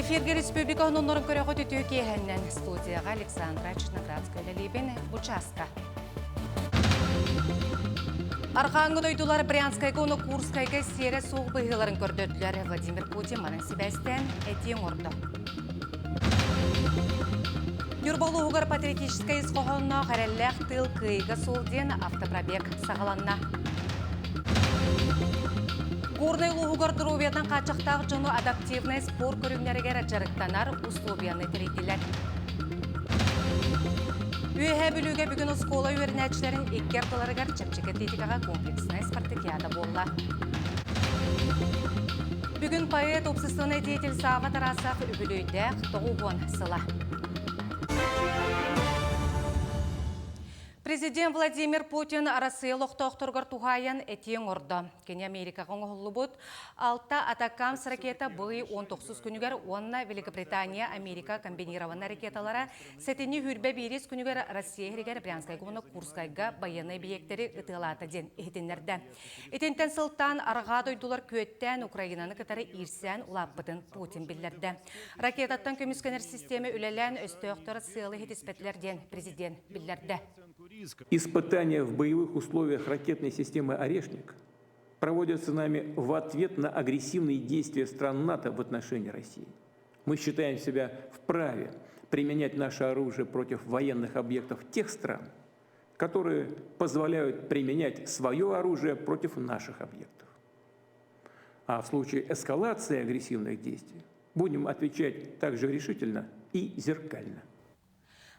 Эфиргэ республика оннорун көрөҕө түтүү киэһэннэн студияға Александра Черноградская үлэлиибин бу чааска. Арҕааҥҥы дойдулар Брянскайга уонна Курскайга сиэрэ суох быһыыларын көрдөрдүлэр. Владимир Путин манан сибээстээн этии оҥордо. Ньурба улууһугар патриотическай ис хоһоонноох эрэллээх тыыл кыайыыга суол диэн автопробег саҕаланна. Горнай улууһугар доруобуйатан хааччахтаах дьону адаптивнай спорт көрүҥнэригэр дьарыктанар условияны тэрийдилэр. Үөһээ Бүлүүгэ бүгүн оскуола үөрэнээччилэрин икки ардыларыгар чэпчэки атлетикаҕа комплекснай спартакиада буолла. Бүгүн поэт, общественный деятель Сава Тарасов үбүлүөйдээх 90 сыла. Президент Владимир Путин Арассыыйа олохтоохторугар туһаайан этии оҥордо. Кини Америкаҕа оҥоһуллубут алта Атакамс ракета бый 19 күнүгэр уонна Великобритания Америка комбинированнай ракеталара сэтинньи сүүрбэ биирис күнүгэр Россия иһигэр Брянскайга уонна Курскайга байыаннай эбийиэктэри ытыалаата диэн иһитиннэрдэ. Итинтэн сылтаан арҕаа дойдулар күөттээн Украинаны кытары иирсээн улааппытын Путин биллэрдэ. Ракетаттан көмүскэнэр систиэмэ үлэлээн өстөөхтөр сыалы иһитиспэтилэр диэн президент биллэрдэ. Испытания в боевых условиях ракетной системы «Орешник» проводятся нами в ответ на агрессивные действия стран НАТО в отношении России. Мы считаем себя вправе применять наше оружие против военных объектов тех стран, которые позволяют применять свое оружие против наших объектов. А в случае эскалации агрессивных действий будем отвечать также решительно и зеркально.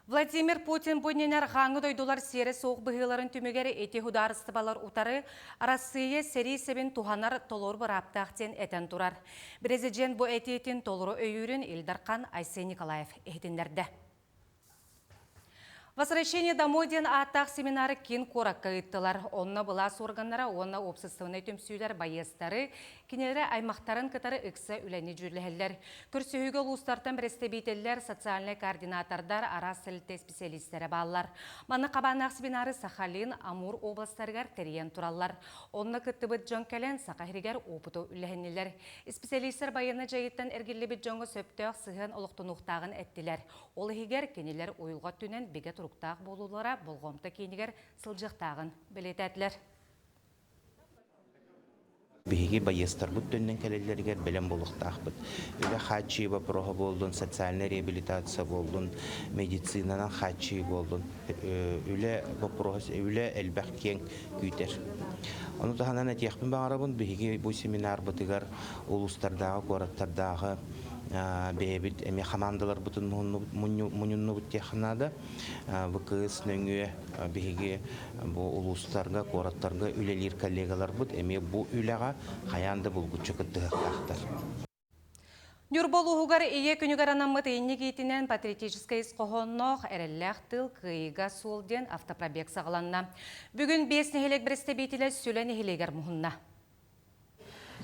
Владимир Путин бу иннинэ арҕааҥҥы дойдулар сиэрэ суох быһыыларын түмүгэр ити судаарыстыбалар утары Арассыыйа сэрии сэбин туһанар толору бырааптаах диэн этэн турар. Президент бу этиитин толору өйүүрүн Ил Дархан Айсен Николаев иһитиннэрдэ. Возвращение домой диэн ааттаах семинары киин куоракка ыыттылар. Онно былаас органнара уонна уопсастыбаннай түмсүүлэр байыастары, кинилэри аймахтарын кытары ыкса үлэни дьүүллэһэллэр. Көрсүһүүгэ улуустартан бэрэстэбиитэллэр, социальнай координатордар, араас тэрилтэ исписэлиистэрэ бааллар. Маннык хабааннаах семинары Сахалин, Амур областарыгар тэрийэн тураллар. Онно кыттыбыт дьон кэлэн Саха сиригэр уопуту үллэһиннилэр. Исписэлиистэр байыаннай дьайыыттан эргиллибит дьоҥҥо сөптөөх сыһыан олохтонуохтааҕын эттилэр. Ол иһигэр кинилэр уйулҕа өттүнэн бигэ туруктаах буолуулара болҕомто киинигэр сылдьыахтааҕын бэлиэтээтилэр. Биһиги байыастарбыт төннөн кэлэллэригэр бэлэм буолуохтаахпыт. Үлэ хааччыйыы боппуруоһа буоллун, социальнай реабилитация буоллун, медицинанан хааччыйыы буоллун, үлэ боппуруоһа үлэ элбэх киэҥ күүтэр. Ону таһынан этиэхпин баҕарабын, биһиги бу семинарбытыгар улуустардааҕы, куораттардааҕы бэйэбит эмиэ хамаандаларбытын мунньуннубут диэххэ наада. ВКС нөҥүө биһиги бу улуустарга, куораттарга үлэлиир коллегаларбыт эмиэ бу үлэҕэ хайаан да булгуччу кыттыһыахтаахтар. Ньурба улууһугар Ийэ күнүгэр анаммыт ыйынньык иитинэн патриотическай ис хоһоонноох эрэллээх тыыл кыайыыга суол диэн автопробег саҕаланна. Бүгүн биэс нэһилиэк бэрэстэбиитэлэ Сүлэ нэһилиэгэр муһунна.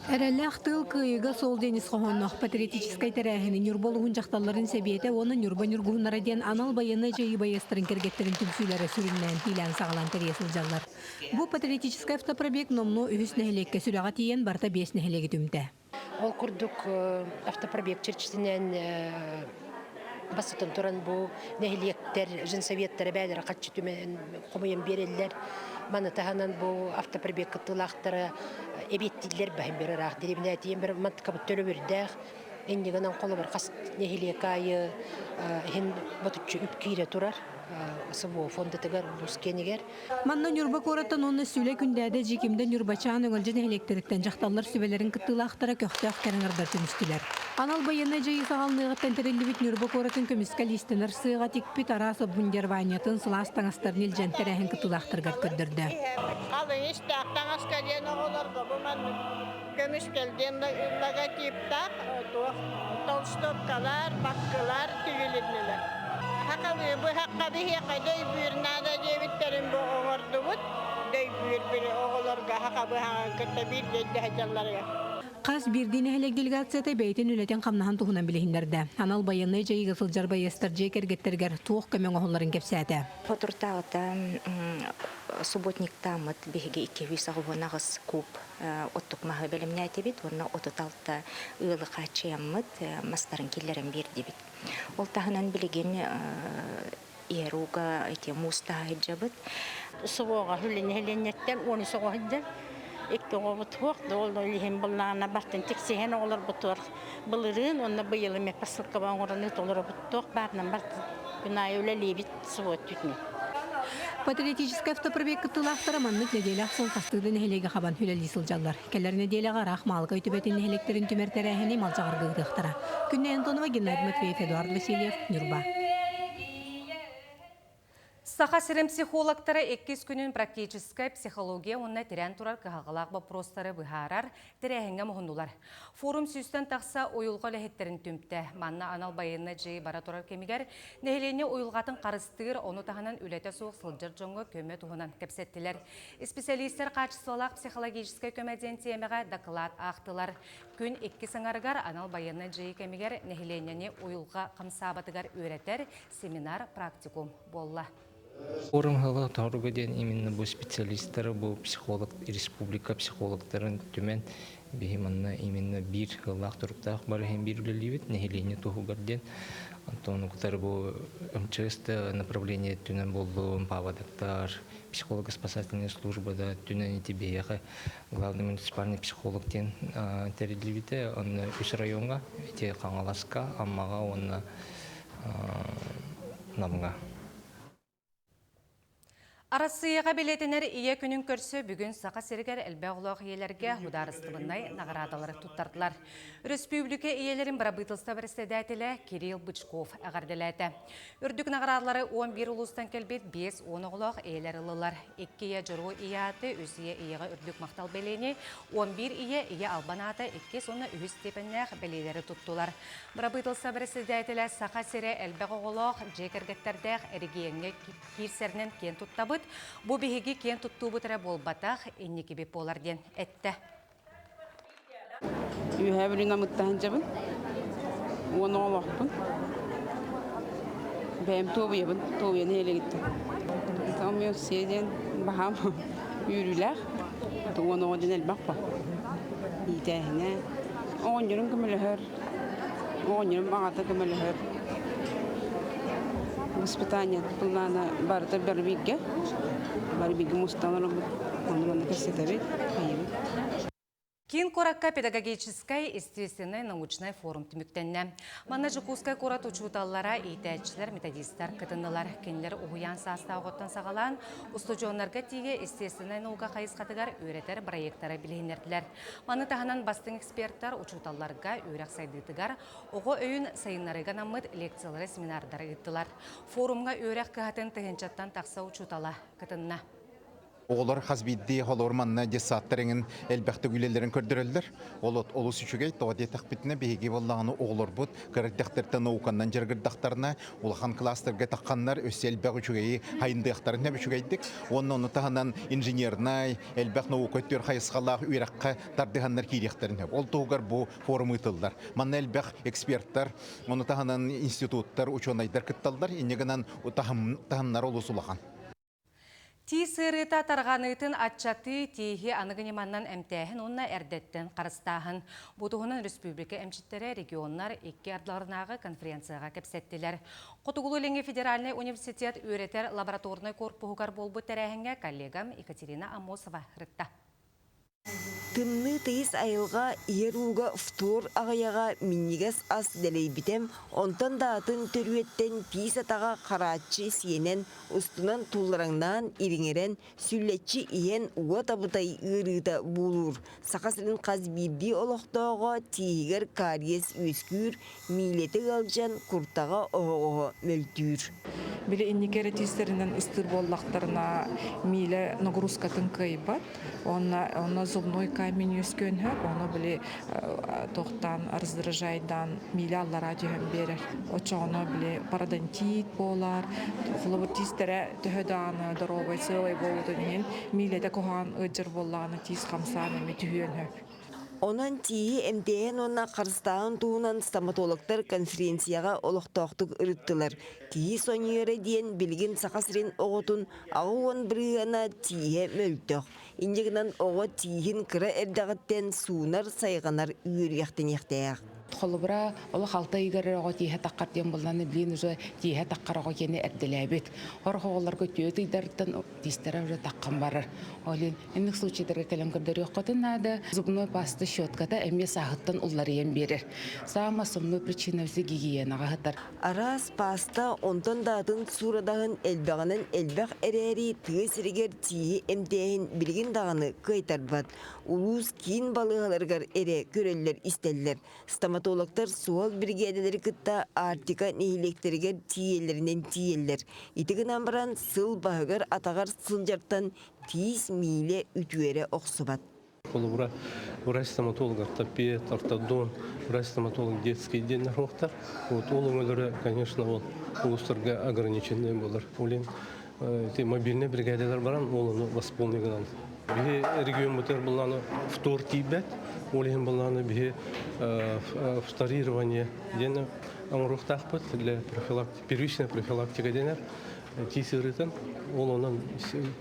Эрэллээх тыыл кыайыыга суол диэн ис хоһоонноох патриотическай тэрээһини Ньурба улууһун дьахталларын сэбиэтэ уонна Ньурба ньургуһуннара диэн анал байыаннай дьайыы байыастарын кэргэттэрин түмсүүлэрэ сүрүннээн иилээн-саҕалаан тэрийэ сылдьаллар. Бу патриотическай автопробег номнуо үһүс нэһилиэккэ сүрэҕэ тиийэн барыта биэс нэһилиэги түмтэ. Ол курдук автопробег чэрчитинэн бастатан туран бу нэһилиэктэр женсоветтара бээлэрэ харчы түмэн хомуйан биэрэллэр. Маны таһынан бу автопробег кыттыылаахтара эбиэттииллэр баһын бир ыраах дэриэбинээтийэн бир мантыкабыт төлөбүрдээх иннигинэн холобур хас нэһилиэк аайы иһин ботуччу үп киирэ турар СВО фондатыгар улуус киэнигэр. Манна Ньурба куораттан уонна Сүлэ Күндээдэ Дьиикимдэ Ньурбачаан Өҥөлдьө нэһилиэктэриттэн дьахталлар сүбэлэрин кыттыылаахтара көхтөөх кэрэҥэрдэр түмүстүлэр. Анал байыаннай дьайыы саҕаланыаҕыттан тэриллибит Ньурба куоратын көмүскэл иистэнэр сыаҕа тикпит араас обмундированиетын сылаас таҥастарын илдьэн тэрээһин кыттыылаахтарыгар көрдөрдө. Халыҥ истээх таҥаска диэн оҕолорго бу маннык көмүскэл диэн логотиптаах туох толстовкалар, баккылар тигилиннилэр. Хахалыы быһахха биһиэхэ дөйбүүр наада диэбиттэрин бу оҥордубут. Дөйбүүр били оҕолорго хаха быһаҕын кытта бииргэ өйдөһө дьалларыгар. Хас биирдии нэһилиэк делегацията бэйэтин үлэтин-хамнаһын туһунан билиһиннэрдэ. Анал байыаннай дьайыыга сылдьар байыастар дьиэ кэргэттэригэр туох көмө оҥоһулларын кэпсээтэ. Хотуртааҕыта. Субботниктааммыт биһиги 288 куб оттук маһы бэлэмнээтибит уонна 36 ыалы хааччыйаммыт мастарын киллэрэн биэрдибит. Ол таһынан билигин ИРУга ити муус таһа сылдьабыт. СВО-ҕа үлэнэһилиэнньэттэн 13 оҕо сылдьар. Икки оҕобут суох, ол иһин былаана бартын тиксиһэн оҕолорбутугар былырыын уонна быйыл эмиэ посылкаба оҥорон ыыталларбыт туох баарынан бартын күн аайы үлэлиибит СВО өттүтүнэн. Патриотическай автопробег кыттыылаахтара маннык нэдиэлэ ахсын хастыы да нэһилиэги хабан үлэлии сылдьаллар. Кэлэр нэдиэлэҕэ ыраах Маалыкай түбэтин нэһилиэктэрин түмэр тэрээһини Малдьаҕарга ыытыахтара. Күннэй Антонова, Геннадий Матвеев, Эдуард Васильев, Ньурба. Саха сирин психологтара иккис күнүн практическай психология уонна тирээн турар кыһалҕалаах боппуруостары быһаарар тэрээһиҥҥэ муһуннулар. Форум сүүстэн тахса уйулҕа үлэһиттэрин түмтэ. Манна анал байыаннай дьайыы бара турар кэмигэр нэһилиэнньэ уйулҕатын харыстыыр, ону таһынан үлэтэ суох сылдьар дьоҥҥо көмө туһунан кэпсэттилэр. Исписэлиистэр хаачыстыбалаах психологическай көмө диэн тиэмэҕэ дакылаат аахтылар. Күн иккис аҥарыгар анал байыаннай дьайыы кэмигэр нэһилиэнньэни уйулҕа хамсаабатыгар үөрэтэр семинар-практикум буолла. Форум ыла торуга диэн именно бу специалисттары, бу психолог, республика психологтарын түмэн биһи манна именно биир ыаллаах туруктаах бары иһин биир үлэлиибит нэһилиэнньэ туһугар диэн. Онтон кутары бу МЧС направление өттүнэн буоллун, паводоктар, психолого-спасательная служба да өттүнэн ити биһиэхэ главный муниципальный психолог диэн тэриллибитэ. Онно үс райоҥҥа, ити Хаҥаласка, Аммаҕа уонна Намҥа. Арассыыйаҕа бэлиэтэнэр Ийэ күнүн көрсө бүгүн Саха сиригэр элбэх оҕолоох ийэлэргэ судаарыстыбаннай наҕараадалары туттардылар. Өрөспүүбүлүкэ ийэлэрин бырабыыталыстыба бэрэссэдээтэлэ Кирилл Бычков эҕэрдэлээтэ. Үрдүк наҕараадалары 11 улуустан кэлбит 50 оҕолоох ийэлэр ыллылар. Икки ийэ Дьоруой ийэ ааты, үс ийэ ийэҕэ үрдүк махтал бэлиэни, 11 ийэ ийэ албан аата иккис уонна үһүс степеннээх бэлиэлэри туттулар. Бырабыыталыстыба бэрэссэдээтэлэ Саха сирэ элбэх оҕолоох, дьиэ кэргэттэрдээх эрэгийиэҥҥэ киирсэринэн киэн туттабыт. Бу биһиги киэн туттуубут эрэ буолбатах, инникибит буолар диэн эттэ. Үөһээ Бүлүүнү амыттаһан дьабын. Уон оҕолоохпун. Бэйэм туобуйабын, туобуйаны иһэлигиттэн. Омиосия диэн баһаам үөрүүлээх. Уон оҕо диэн элбэх по. Иитээһинэ. Оҕонньорум көмөлөһөр. Оҕонньорум аҕата көмөлөһөр. Воспитание былаана барыта бары бииргэ. Бары бииргэ мустан олоробут. Онно манна кэпсэтэбит, хайыбыт. Киин куоракка педагогическай, естественнай, научнай форум түмүктэннэ. Манна Дьокуускай куорат учууталлара, иитээччилэр, методистар кытыннылар. Кинилэр уһуйаан саастаах оҕоттон саҕалаан, устудьуоннарга тиийэ естественнай наука хайысхатыгар үөрэтэр проектары билиһиннэрдилэр. Маны таһынан бастыҥ экспертэр учууталларга үөрэх сайдыытыгар оҕо өйүн сайыннарыыга анаммыт лекциялары, семинардары ыыттылар. Форумҥа үөрэх кыһатын тыһыынчаттан тахса учуутала кытынна. Оҕолор хас биирдии холобур манна детсадтар эҥин элбэхтик үлэлэрин көрдөрөллөр. Ол олус үчүгэй. Тоҕо диэтэхпитинэ, биһиги буоллаҕына оҕолорбут кыра эрдэхтэриттэн науканан дьарыгырдахтарына, улахан класстарга тахханнар өссө элбэх үчүгэйи хайындыахтарын сөп үчүгэйдик. Уонна ону таһынан инженернай, элбэх наука өттүгэр хайысхалаах үөрэххэ тардыһаннар киириэхтэрин сөп. Ол туһугар бу форум ыытыллар. Манна элбэх эксперттар, ону таһынан институттар, учуонайдар кытталлар. Инньэ гынан таһымнара олус улахан. Тиис ыарыыта тарҕаныытын аччатыы, тииһи аныгы ньыманан эмтээһин уонна эрдэттэн харыстааһын. Бу туһунан республика эмчиттэрэ регионнар икки ардыларынааҕы конференцияҕа кэпсэттилэр. Хотугулуу-Илиҥҥи федеральнай университет үөрэтэр лабораторнай корпуһугар буолбут тэрээһиҥҥэ коллегам Екатерина Аммосова ырытта. Тымныы тыйыс айылҕа иһэр ууга фтор аҕыйаҕа минньигэс ас дэлэйбитэ, онтон да атын төрүөттэн тиис атаҕа харааччы сиэнэн, устунан туллараҥнаан ириҥэрэн, сүллэччи иһэн уот абытай ыарыыта буулуур. Саха сирин хас биирдии олохтооҕо тииһигэр кариес үөскүүр, миилэтэ ыалдьан, куртаҕа оһоҕоһо мөлтүүр. Били инники эрэ тиистэринэн ыстыыр буоллахтарына миилэ нагрузкатын кыайбат. Уонна онно зубной камень үөскүөн сөп, ону били туохтаан раздражайдаан миилэ аллараа түһэн биэрэр. Оччоҕуна били пародонтит буолар, холобур тиистэрэ төһө даҕаны доруобай сыалай буолбутун иһин миилэтэ куһаҕан ыалдьар буоллаҕына тиис хамсаан эмиэ түһүөн сөп. Онон тииһи эмтээһин уонна харыстааһын туһунан стоматологтар конференцияҕа олохтоохтук ырыттылар. Киһи сонньуйара диэн билигин Саха сирин оҕотун 80 бырыһыана тииһэ мөлтөх. Инньэ гынан оҕо тииһин кыра эрдэҕиттэн суунар, сайҕанар үөрүйэхтэниэхтээх. Холобура, олох 6 ыйыгар оҕо тииһэ таххар диэн буоллаҕына, билигин уже тииһэ таххар оҕо киэнэ эрдэлээбит. Сорох оҕолорго 4 ыйдарыттан тиистэрэ уже таххан барар. Ол иһин инник случайдарга кэлэн көрдөрүөххүтүн наада. Зубной паста щетката эмиэ сааһыттан уларыйан биэрэр. Самая основной причина гигиенаҕа сытар. Араас паста, онтон да атын суурадаһын элбэҕинэн элбэх эрээри, тыа сиригэр тииһи эмтээһин билигин даҕаны кыайтарбат. Улуус киин балыыһаларыгар эрэ көрөллөр-истэллэр. Стоматологтар суһал биригээдэлэри кытта Арктика нэһилиэктэригэр тиийэллэринэн тиийэллэр. Ити гынан баран сыл баһыгар-атаҕар сылдьартан тиис миилэ үтүөрэ охсубат. Холобура, врач-стоматолог ортопед, ортодонт, врач-стоматолог детский диэннэр суохтар. Вот ол өҥөлөрө, конечно, ол улуустарга ограниченный буолар. Ол ити мобильный бригадалар баран ол ону восполнить гынан. Биһи региоммутугар буллааны фтор тиийбэт, ол иһин буллааны биһи фторирование диэн оҥоруохтаахпыт для профилактики, первичная профилактика дэнэр тиис ыарыытын ол онон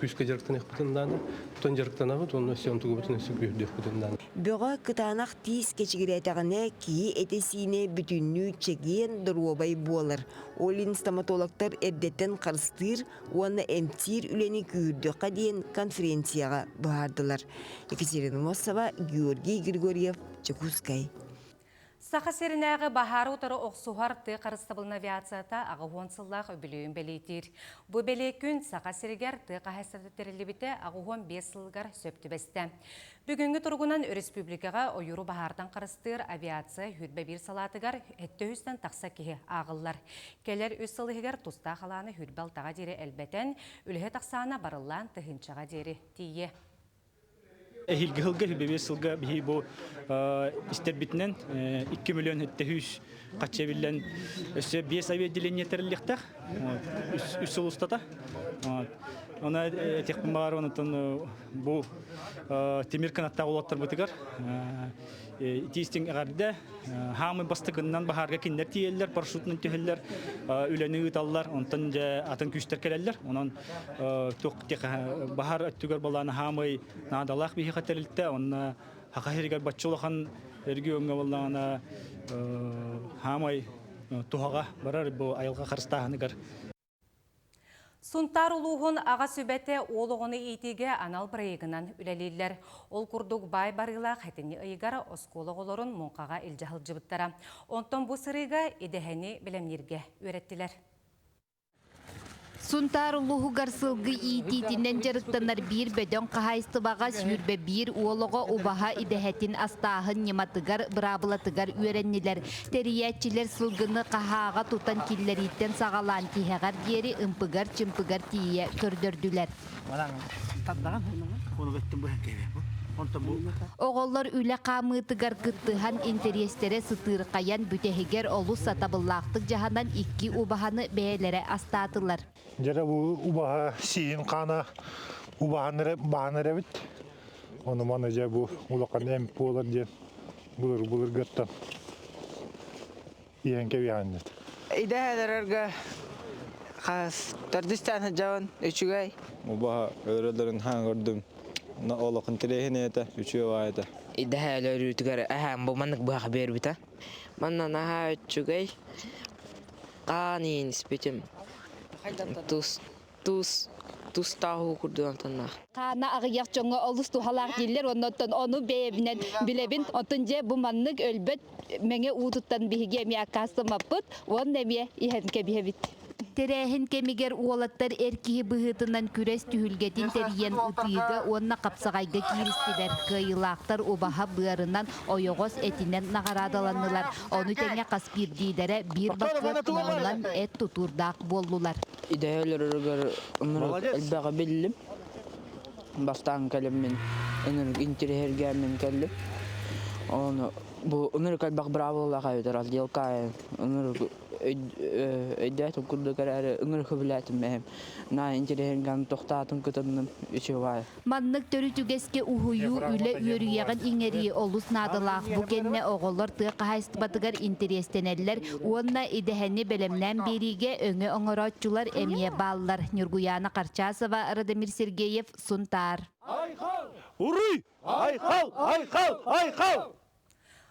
күүскэ дьарыктаныахпытын дааны тон дьарыктанабыт уонна сиэн тугубутун өссө күүһүрдүөхпүтүн дааны. Бөҕө кытаанах тиис кэчигирээтэҕинэ киһи этэ-сиинэ бүтүннүү чэгиэн, доруобай буолар. Ол иһин стоматологтар эрдэттэн харыстыыр уонна эмтиир үлэни күүһүрдүөххэ диэн конференцияҕа быһаардылар. Екатерина Мосова, Георгий Григорьев, Дьокуускай. Саха сиринээҕи баһаары утары охсуһар тыа харыстабылын авиацията 80 сыллаах үбүлүөйүн бэлиэтиир. Бу бэлиэ күн Саха сиригэр тыа хаһаайыстыбата тэриллибитэ 85 сылыгар сөп түбэстэ. Бүгүҥҥү туругунан өрөспүүбүлүкэҕэ ойууру баһаартан харыстыыр авиация 21 салаатыгар 700-тэн тахса киһи ааҕыллар. Кэлэр 3 сыл иһигэр тустаах халааны 26-га диэри элбэтэн, үлэһит ахсаана барыллаан тыһыынчаҕа диэри тиийиэ. Эһиилги сылга, 25 сылга биһи бу истэрбитинэн 2 миллион 700 хачча биллэн өссө 5 авиаотделение тэриллиэхтээх 3 сыл устата. Она этиэхпин баҕар онтон бу тимир кынаттаах уолаттарбытыгар итиистиҥ эҕэрдэ хаамый бастакыннан баһаарга кинилэр тиийэллэр, парашютунан түһэллэр, үлэни ыыталлар, онтон дьэ атын күүстэр кэлэллэр. Онон туох баһаар өттүгэр балаана хаамый наадалаах биһиэхэ тэрилтэ, онно Саха сиригэр бачча улахан региоҥҥа буоллаҕына хаамай туһаҕа барар бу айылҕа харыстааһыныгар. Сунтаар улууһун аҕа сүбэтэ уол оҕону иитиигэ анал бырайыагынан үлэлииллэр. Ол курдук баай барыылаах сэтинньи ыйыгар оскуола оҕолорун муҥхаҕа илдьэ сылдьыбыттара. Онтон бу сырыыга идэһэни бэлэмнииргэ үөрэттилэр. Сунтаар улууһугар сылгы иитиитинэн дьарыктанар биир бөдөҥ хаһаайыстыбаҕа 21 уол оҕо убаһа идэһэтин астааһын ньыматыгар, быраабылатыгар үөрэннилэр. Тэрийээччилэр сылгыны хаһааҕа тутан киллэрииттэн саҕалаан тиһэҕэр диэри ымпыгар-чымпыгар тиийэ көрдөрдүлэр. Оҕолор үлэ хаамыытыгар кыттыһан интэриэстэрэ сытыырхайан бүтэһигэр олус сатабыллаахтык дьаһанан икки убаһаны бэйэлэрэ астаатылар. Дьэ бу убаһа сиин хаана убаһан баһан эрэбит. Ону маны дьэ бу улахан эмп буолар диэн былыр былыргыттан иһэн кэбиһээннит. Идэһэлэргэ хас төрдүстээн сылдьабын үчүгэй. Убаһа өлөрөлөрүн хаан көрдүм. Олохун тирэһин этэ, үчүгэй баа этэ. Идэһэ өлөрүүтүгэр эһээм бу маннык быһах биэрбитэ. Манна наһаа үчүгэй. Хаан иин испитим. Тус тус тустааһуу курдук амтаннаах. Хаана аҕыйах дьоҥҥо олус туһалаах дииллэр, оннуттан ону бэйэбинэн билэбин. Оттон дьэ бу маннык өлбөт мэҥэ уутуттан биһиги эмиэ аккаастаммаппыт уонна эмиэ иһэн кэбиһэбит. Тэрээһин кэмигэр уолаттар эр киһи быһыытынан күрэс түһүлгэтин тэрийэн ытыыга уонна хапсаҕайга кииристилэр. Кыайыылаахтар убаһа быарынан, ойоҕос этинэн наҕараадаланнылар. Ону тэҥэ хас биирдиилэрэ биир бакыат муҥунан эт тутуурдаах буоллулар. Идэһэ өлөрөрүгэр элбэҕи биллим. Бастаан кэлэммин интириэһиргээммин кэллим. Ону Бу ынырык элбэх быраабылалаах эбитэр отделка ынырык өйдөөтүм курдук эрээри ынырык сөбүлээтим эһэм наһаа интэриэһиргээн тохтоотум кытынным үчүгэй. Маннык төрүт үгэскэ уһуйуу үлэ үөрүйэҕин иҥэрии олус наадалаах. Бу кэннэ оҕолор тыа хаһаайыстыбатыгар интэриэстэнэллэр уонна идэһэни бэлэмнээн биэриигэ өҥө оҥорооччулар эмиэ бааллар. Ньургуйаана Харчасова, Радомир Сергеев, Сунтаар. Айхал! Уруй! Айхал! Айхал! Айхал!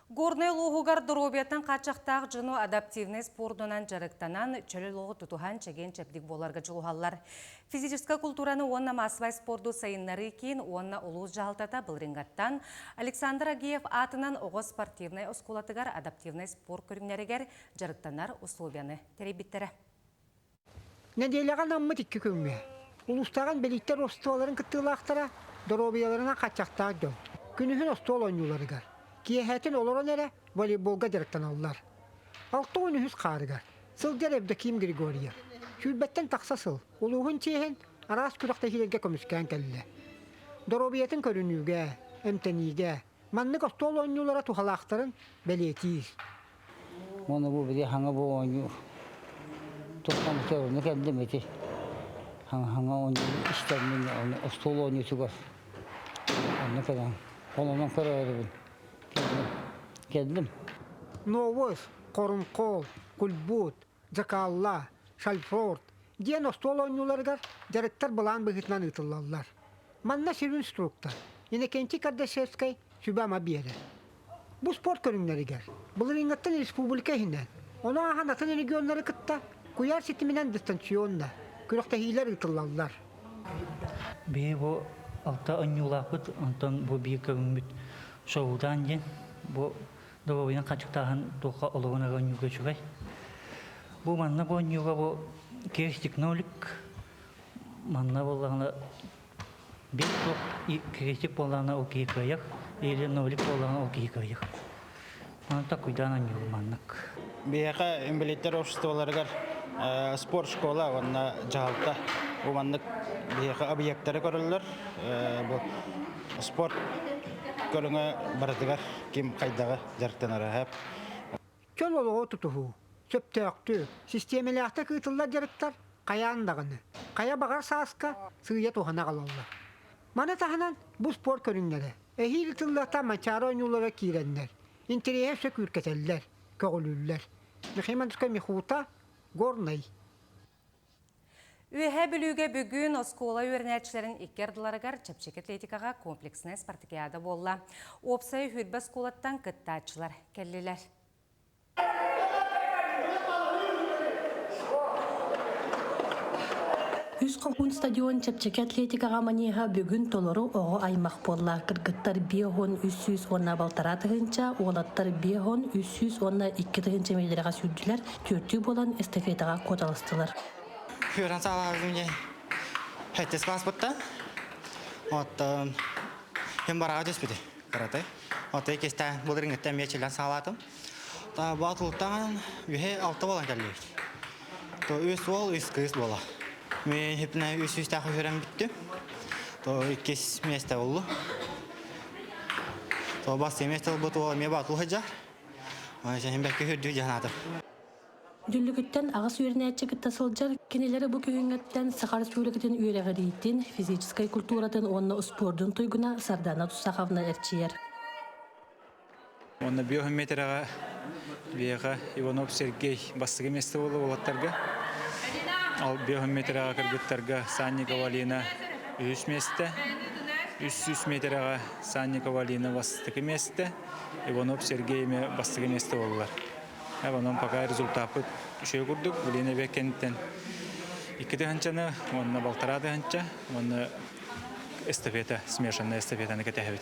Горнай улууһугар доруобуйаттан хааччахтаах дьону адаптивнай спордунан дьарыктанан, чөл олоҕу тутуһан чэгиэн-чэбдик буоларга дьулуһаллар. Физическэй култуураны уонна маассабай спорду сайыннарыы киин уонна улуус дьаһалтата былырыыҥҥаттан Александр Агеев аатынан оҕо спортивнай оскуолатыгар адаптивнай спорт көрүҥнэригэр дьарыктанар условияны тэрийбиттэрэ. Нэдиэлэҕэ анаммыт икки күҥҥэ улуустааҕын бэлииттэр остуолларын кыттыылаахтара доруобуйаларынан хааччахтаах дьон күнүһүн остуол оонньууларыгар, киэһэтин олорон эрэ волейболга дьарыктаналлар. 63 хаарыгар сылдьар Евдоким Григорьев сүүрбэттэн тахса сыл улууһун чиэһин араас күрэхтэһиилэргэ көмүскээн кэллэ. Доруобуйатын көрүнүүгэ, эмтэниигэ маннык остуол оонньуулара туһалаахтарын бэлиэтиир. Уонна бу били хаҥа бу оонньуу туохтан көрүнэ кэллим ити хаҥа хаҥа оонньуу истэммин ону остуол оонньуутугар онно кэлэн холонон көрөөрүбүн кэллим кэллим. Новос, Хорунхол, Кульбут, Закалла, Шальфорд диэн остуол оонньууларыгар дьарыктар былаан быһыытынан ыытыллаллар. Манна сүрүн инструктор Иннокентий Кардашевскай сүбэ-ама биэрэр. Бу спорт көрүҥнэригэр былырыыҥҥыттан республика иһинэн, ону ааһан атын регионнары кытта куйаар ситиминэн дистанционно күрэхтэһиилэр ыытыллаллар. Биһи бу алта оонньуулаахпыт, онтон бу биир көрүҥмүт шоудаан диэн. Бу доруобуйаны хачыктааһын туохха олоҕун эрэ оонньуурга үчүгэй. Бу манна бу оонньууга бу крестик нолик манна буоллаҕына биир туох крестик буоллаҕына ол киһи кыайар или нолик буоллаҕына ол киһи кыайар. Онон такуйдаан оонньуур маннык. Биһиэхэ инбэлииттэр обществоларыгар спорт школа уонна дьаһалта бу маннык биһиэхэ объектары көрөллөр. Бу спорт көрүҥэ барытыгар ким хайдаҕы дьарыктанара сөп. Чөл олоҕу тутуһуу, сөптөөхтүк, систиэмэлээхтик ыытыллар дьарыктар хайаан даҕаны, хайа баҕар сааска сыыйа туһана аҕалаллар. Маны таһынан бу спорт көрүҥнэрэ эһиил ыытыллыахтаах Манчаары оонньуулара киирэннэр, интэриэһи өссө күүркэтэллэр, көҕүлүүллэр. Михаил Мандускай Михута, Горнай. Үөһээ Бүлүүгэ бүгүн оскуола үөрэнээччилэрин икки ардыларыгар чэпчэки атлетикаҕа комплекснай спартакиада буолла. Уопсай сүүрбэ оскуолаттан кыттааччылар кэллилэр. Үс хоһуун стадион чэпчэки атлетикаҕа манеһа бүгүн толору оҕо аймах буолла. Кыргыттар биэһон үс сүүс уонна балтараа тыһыынча, уолаттар биэһон үс сүүс уонна икки тыһыынча миэтэрэҕэ сүүрдүлэр, түөртүү буолан эстафетаҕа куоталастылар. Үөрэн саҕалаабытым дьэ хэттис класспыттан. Оттон ким бараҕа түспүтэ кыратай. Оттон иккистээн былырыыҥҥыттан эмиэ чилэн саҕалаатым. Баатылыттан үһэ алта буолан кэллибит. То үс уол, үс кыыс буола. Мен хипне үс үстээх үһүрэн бүттүм. То иккис миэстэ боллу. То бас миэстэ болбут уол эмиэ баатыл сылдьар. Син бэккэ үрдүү дьаһанаатым. Дүллүкүттэн аҕыс үөрэнээччи кытта сылдьар. Кинилэри бу күһүҥҥэттэн Саха Республикатын үөрэҕириитин, физическэй культуратын уонна успуордун туйгуна Сардана Тусаховна эрчийэр. Уонна биохимметрага биэҕэ Иванов Сергей бастакы миэстэ буолла уолаттарга. Ал биохимметрага кыргыттарга Санникова Алина үһүс миэстэ. 300 метрэҕэ Санникова Алина бастакы миэстэ. Иванов Сергей эмиэ бастакы миэстэ буоллулар. Онон пока результаппыт үчүгэй курдук. Билигин эбиэт кэнниттэн икки тыһыынчаны уонна балтараа тыһыынча уонна эстафета, смешанная эстафетаны кэтэһэбит.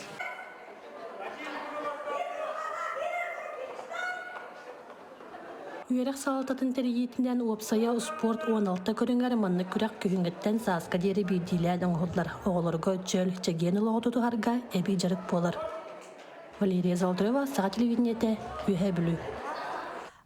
Үөрэх салалтатын тэрийиитинэн уопсайа успуорт 16 көрүҥэр маннык күрэх күһүҥҥүттэн сааска диэри биирдиилээн оҥоһуллар. Оҕолорго чөл, чэгиэн олоҕу тутуһарга эбии дьарык буолар. Валерия Золотарева, Саха телевидениетэ, Үөһээ Бүлүү.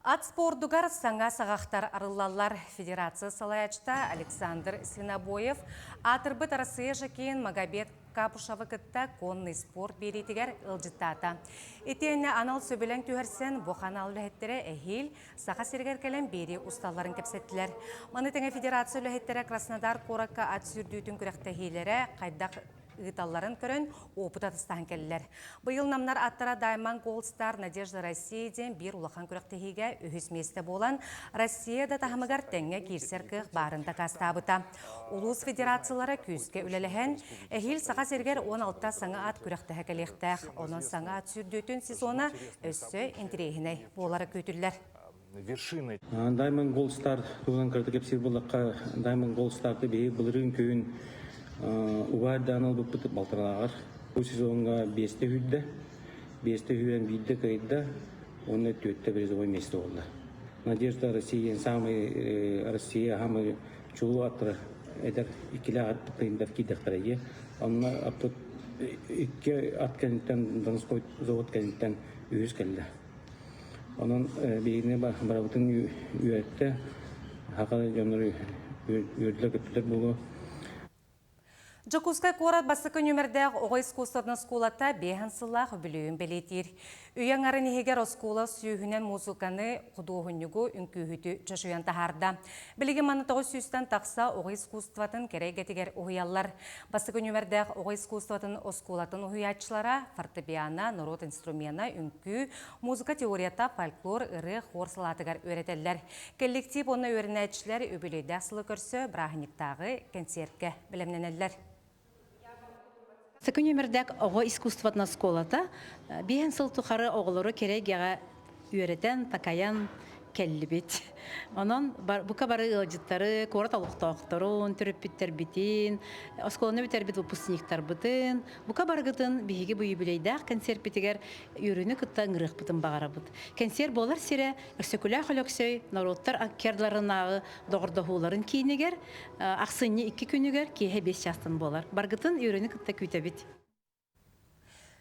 Ат спордугар саҥа саҕахтар арыллаллар. Федерация салайааччыта Александр Свинобоев аатырбыт Арассыыйа жокейын Магомед Капушевы кытта конный спорт биэриитигэр ыалдьыттаата. Итиэннэ анал сөбүлэҥ түһэрсэн, бу ханаал үлэһиттэрэ эһиил Саха сиригэр кэлэн биэрии усталларын кэпсэттилэр. Маны тэҥэ федерация үлэһиттэрэ Краснодар куоракка ат сүүрдүүтүн күрэхтэһиилэрэ хайдах ыыталларын көрөн, опыт атастаһан кэллилэр. Быйыл намнар аттара Diamond Gold Star Надежда России диэн биир улахан күрэхтэһиигэ үһүс миэстэ буолан, Россия да таһымыгар тэҥҥэ киирсэр кыах баарын дакаастаабыта. Улуус федерациялара күүскэ үлэлэһэн, эһиил Саха сиригэр 16 саҥа ат күрэхтэһэ кэлиэхтээх. Онон саҥа ат сүүрдүүтүн сезона өссө интэриэһинэй буолара күүтүллэр. Вершиной. Diamond Gold Star туһунан кырата кэпсиир буоллахха, Diamond Gold Star-ты биһиги былырыын күһүн убаһа даан ылбыппыт балтаралааҕар. Бу сезоҥҥа биэстэ сүүрдэ, биэстэ сүүрэн биирдэ кыайда, уонна түөртэ призовой место буолла. Надежда Россия самый Россия самый чулуу аттара эдэр иккилээх аттыктардар киирдэхтэрэ дии. Онно аппыт икки ат кэнниттэн Донской завод кэнниттэн үһүс кэллэ. Онон биһигини барыбытын үөртэ, саха дьоннору үөрдүлэр-көттүлэр буолуо. Дьокуускай куорат бастакы нүөмэрдээх оҕо искусствотын оскуолата биэһэн сыллаах үбүлүөйүн бэлиэтиир. Үйэ аҥарын иһигэр оскуола сүүһүнэн музыканы, худуоһунньугу, үҥкүүһүтү чочуйан таһаарда. Билигин манна 900-тэн тахса оҕо искусствотын кэрэ эйгэтигэр уһуйаллар. Бастакы нүөмэрдээх оҕо искусствотын оскуолатын уһуйааччылара фортепиано, норуот инструмена, үҥкүү, музыка теорията, фольклор, ырыа, хор салаатыгар үөрэтэллэр. Коллектив уонна үөрэнээччилэр үбүлүөйдээх сылы көрсө бырааһынньыктааҕы кэнсиэркэ бэлэмнэнэллэр. Сакы нүөмэрдээх оҕо искусствотын оскуолата биэһэн сыл тухары оҕолору кэрэ эйгэҕэ үөрэтэн, такайан кэллибит. Онон бука бары ыалдьыттары, куорат олохтоохторун, төрөппүттэрбитин, оскуоланы бүтэрбит выпускниктарбытын, бука барыгытын биһиги бу юбилейдаах концерпитигэр үөрүүнү кытта ыҥырыахпытын баҕарабыт. Кэнсиэр буолар сирэ Өксөкүлээх Өлөксөй норуоттар аккерларынааҕы доҕордоһууларын киинигэр ахсынньы икки күнүгэр киэһэ биэс чаастан буолар. Баргытын үөрүүнү кытта күүтэбит.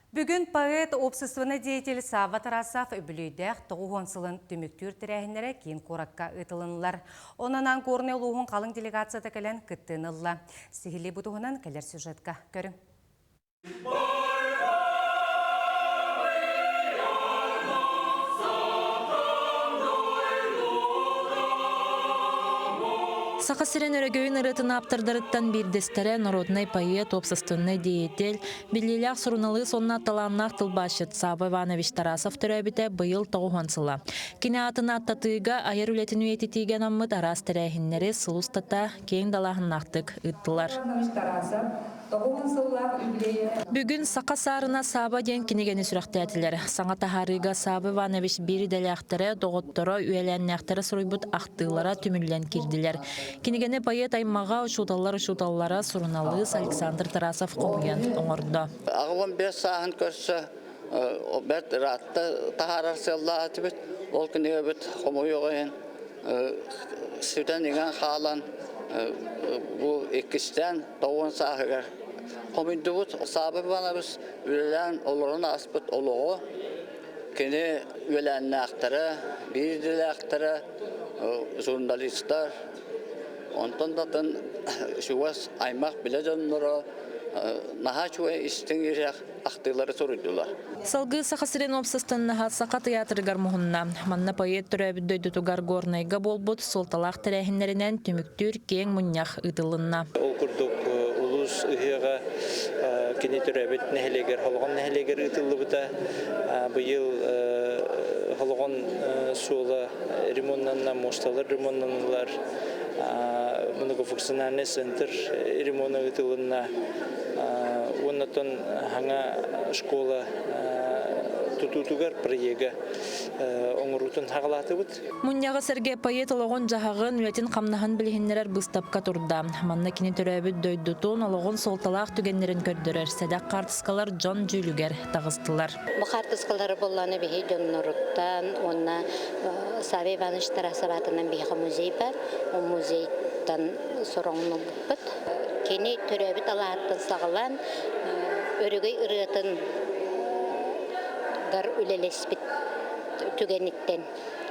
Бүгүн поэт, общественный деятель Савва Тарасов үбүлүөйдээх 90 сылын түмүктүүр тэрээһиннэрэ киин куоракка ыытылыннылар. Онон Горнай улууһун халыҥ делегацията кэлэн кыттыыны ылла. Сиһилии бу туһунан кэлэр сюжетка көрүҥ. Саха сирин өрөгөйүн ырыатын ааптардарыттан биирдэстэрэ народнай поэт, уопсастыбаннай деятель, биллиилээх суруналыыс уонна талааннаах тылбаасчыт Савва Иванович Тарасов төрөөбүтэ быйыл тоҕуһуон сыла. Кини аатын ааттатыыга, айар үлэтин үйэтитиигэ анаммыт араас тэрээһиннэри сыл устата киэҥ далааһыннаахтык ыыттылар. Бүгүн Саха саарына Сааба диэн кинигэни сүрэхтээтилэр. Саҥа таһаарыыга Сааба Иванович биир идэлээхтэрэ, доҕотторо, үөлээннээхтэрэ суруйбут ахтыылара түмүллэн киирдилэр. Кинигэни поэт аймаҕа, учууталлар учууталлара, суруналыыс Александр Тарасов хомуйан оҥордо. Аҕабын бэс сааһын көрсө бэрт ыраатта таһаарар сыаллаах этибит. Ол кинигэбит хомуйуох иһин сүтэн иҥэн хаалан бу иккистээн тоҕуон сааһыгар хомуйдубут. Саабы Иванович үлэлээн олорон ааспыт олоҕо кини үөлээннээхтэрэ, биир идэлээхтэрэ, журналистар, онтон да атын чугас аймах билэ дьонноро наһаа үчүгэй истиҥ ирэх ахтыылары суруйдулар. Салгыы Саха сирин уопсастыбаннаһа Саха тыйаатырыгар муһунна. Манна поэт төрөөбүт дойдутугар Горнайга буолбут суолталаах тэрээһиннэринэн түмүктүүр киэҥ мунньах ыытылынна. Ол курдук улуус ыһыаҕа кини төрөөбүт нэһилиэгэр Холоҕон нэһилиэгэр ыытыллыбыта. Быйыл Холоҕон суола ремоннанна, муосталар ремоннаннылар, многофункциональный центр ремона ыытылынна. Уоннаттан хаҥа школа тутуутугар проега оҥоруутун хаҕалаатыбыт. Мунньаҕы сэргэ поэт олоҕун-дьаһаҕын, үлэтин-хамнаһын билиһиннэрэр быыстапка турда. Манна кини төрөөбүт дойдутун, олоҕун суолталаах түгэннэрин көрдөрөр сэдэх хаартыскалар дьон дьүүлүгэр таҕыстылар. Бу хаартыскалары буоллаҕына биһи дьонноруттан уонна Савва Иванович Тарасов аатынан биһиэхэ музей бар. Ол музейтан сороҥнубуппут. Кини төрөөбүт алааһыттан саҕалаан өрөгөй ырыатын гар үлэлэспит. түгэниттэн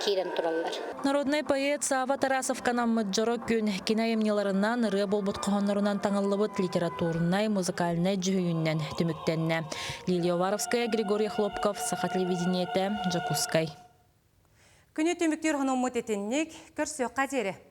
киирэн тураллар. Народнай поэт Сава Тарасовка анаммыт дьоро күн кини айымньыларынан, ырыа буолбут хоһооннорунан таҥыллыбыт литературнай, музыкальнай дьүһүйүүнэн түмүктэннэ. Лилия Уваровская, Григорий Хлопков, Саха телевидениетэ, Дьокуускай. Күнү түмүктүүр хонуммут итинник, көрсүөххэ диэри.